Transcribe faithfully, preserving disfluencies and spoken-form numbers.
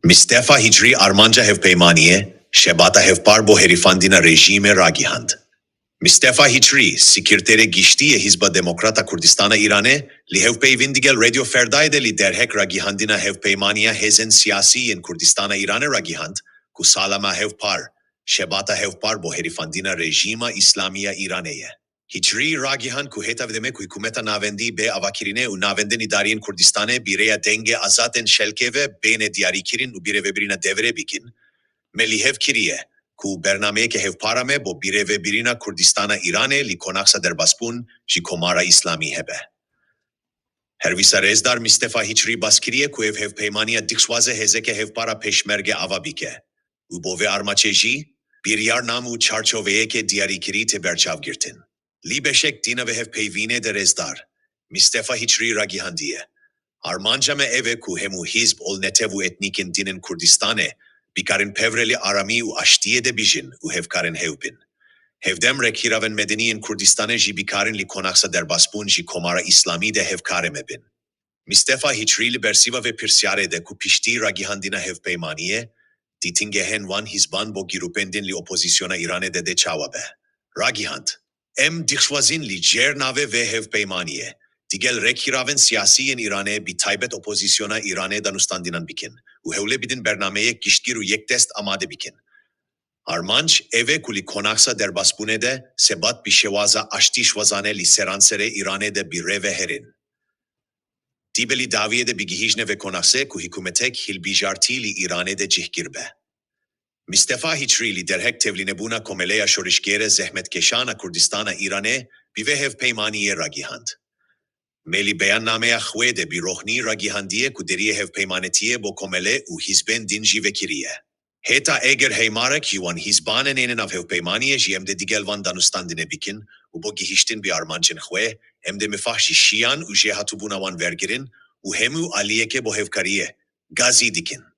Mistefa Hicrî armanca hevpeymaniyê, şebata hevpar bo herîfandina rejîmê ragihand. Mistefa Hicrî, Sekreterê Giştî yê Hizba Demokrat a Kurdistana Îranê, li hevpeyvîn digel Radio Ferdayê de li derhek ragihandina hevpeymaniya hêzên siyasî yên Kurdistana Îranê ragihand, ku sala me hevpar, şebata hevpar bo herîfandina rejîma Îslamî ya Îranê ye. Hicrî ragihand ku hêta vê demê ku hikûmeta navendî bê avakirinê û navendên îdarî yên Kurdistanê bi rêya dengê azad ên şelkê ve bêne diyarîkirin û birêvebirina deverê bikin, me li hev kiriye ku bernameyeke hevpara me bo birêvebirina Kurdistana Îranê li konaksa derbasbûn ji Komara Îslamî hebe. Her wisa rêzdar Mistefa Hicrî bas kiriye ku ev hevpeymaniya dixwaze hêzeke hevpara pêşmerge ava bike û bo vê armaçê jî biryarname û çarçoveyeke diyarîkirî tê berçavgirtin. Li beşek din a vê hevpeyvînê de rêzdar Mistefa Hicrî ragihandiye, armanca me ev e ku hemû hizb ol netev û etnîkên din ên Kurdistanê bikarin pevre li aramî û aştiyê de bijîn û hevkarên hev bin. Hevdem rekhîravên medenî yên Kurdistanê jî bikarin li konaksa derbasbûn ji Komara Îslamî de hevkarê me bin. Mistefa Hicrî li bersiva vê pirsyarê de ku piştî ragihandina hevpeymaniyê, dîtingehên wan hizban bo grûpên din li opozîsyona Îranê de dê çawa be, ragihand: Em dixwazin li jêr navê vê hevpeymaniyê digel rekhîravên siyasî yên Îranê bi taybet opozîsyona Îranê danûstandinan bikin û hewlê bidin bernameyek giştgir û yekdest amade bikin. Armanc ev e ku li konaksa derbasbûnê de sebat bi şêwaza aştîşwazane li seranserê Îranê de bi rê ve herin. Dîbe li dawiyê de bigihîjne vê konaksê ku hikûmetek hilbijartî li Îranê de cihgir be. Mistefa Hicrî li derhek tevlînebûna Komeleya Şorişgêrê Zehmetkeşan a Kurdistana Îranê bi vê hevpeymaniyê ragihand. Me li beyannameya xwe de bi roxnî ragihandiye ku deriyê hevpeymanetiyê bo komele û hizbên din jî vekiriye. Heta eger heymarek ji wan hizbanê neyne nav hevpeymaniyê jî em dê digel wan danûstandinê bikin û bo gihiştin bi armancên xwe, em dê mifah ji şiyan û jêhatûbûna wan vergirin û hemû aliyekê bo hevkariyê gazî dikin.